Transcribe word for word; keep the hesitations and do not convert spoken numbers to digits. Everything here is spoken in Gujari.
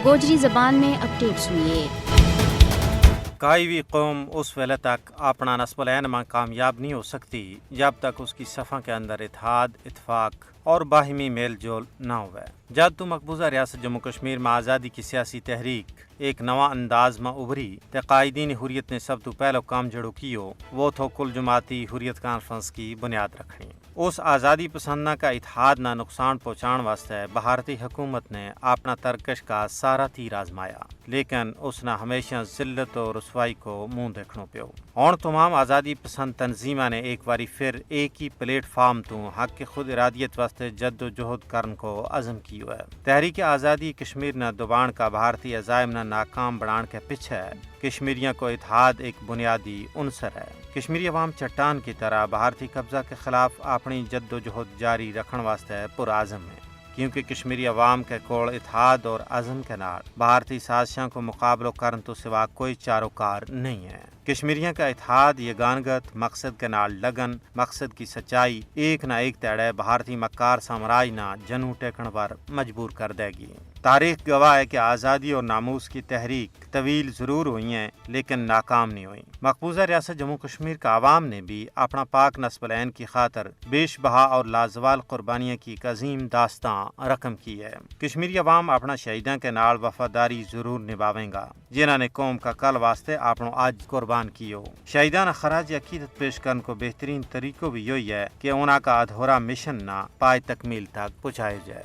گوجری زبان میں اپڈیٹ سنیے۔ کائی وی قوم اس ویلے تک اپنا نصب العین ما کامیاب نہیں ہو سکتی، جب تک اس کی صفاں کے اندر اتحاد، اتفاق اور باہمی میل جول نہ ہووے۔ جد تو مقبوضہ ریاست جموں کشمیر ما آزادی کی سیاسی تحریک ایک نواں انداز ما ابھری، تے قائدین حریت نے سب تو پہلو کام جڑو کیو، وہ تھو کل جماعتی حریت کانفرنس کی بنیاد رکھنی۔ اس آزادی پسند نا کا اتحاد نا نقصان پہنچان واسطے بھارتی حکومت نے اپنا ترکش کا سارا تیر آزمایا، لیکن اس نا ہمیشہ ذلت و رسوائی کو منہ دیکھنو پیو۔ ہن تمام آزادی پسند تنظیماں نے ایک واری پھر ایک ہی پلیٹ فارم تو حق خود ارادیت واسطے جد و جہد کرن کو عزم کیو ہے۔ تحریک آزادی کشمیر نا دوبان کا بھارتی عزائم نا ناکام بنان کے پچھے کشمیریاں کو اتحاد ایک بنیادی عنصر ہے۔ کشمیری عوام چٹان کی طرح بھارتی قبضہ کے خلاف اپنی جد و جہد جاری رکھن واسطے پرعزم ہے، کیونکہ کشمیری عوام کے کول اتحاد اور عزم کے نال بھارتی سازشاں کو مقابلو کرن تو سوا کوئی چاروکار نہیں ہے۔ کشمیریاں کا اتحاد، یگانگت، مقصد کے نال لگن، مقصد کی سچائی ایک نہ ایک تیڑے بھارتی مکار سامراج نا جنوں ٹیکن پر مجبور کر دے گی۔ تاریخ گواہ ہے کہ آزادی اور ناموس کی تحریک طویل ضرور ہوئی ہیں، لیکن ناکام نہیں ہوئی۔ مقبوضہ ریاست جموں کشمیر کا عوام نے بھی اپنا پاک نصب العین کی خاطر بیش بہا اور لازوال قربانیاں کی ایک عظیم داستاں رقم کی ہے۔ کشمیری عوام اپنا شہیداں کے نال وفاداری ضرور نبھاویں گا، جنہاں نے قوم کا کل واسطے اپنو اج قربان کیو۔ شہیداں نا خراج عقیدت پیش کرن کو بہترین طریقو بھی یوہی ہے کہ انہاں کا ادھورا مشن نا پائے تکمیل تک پہنچایو جائے۔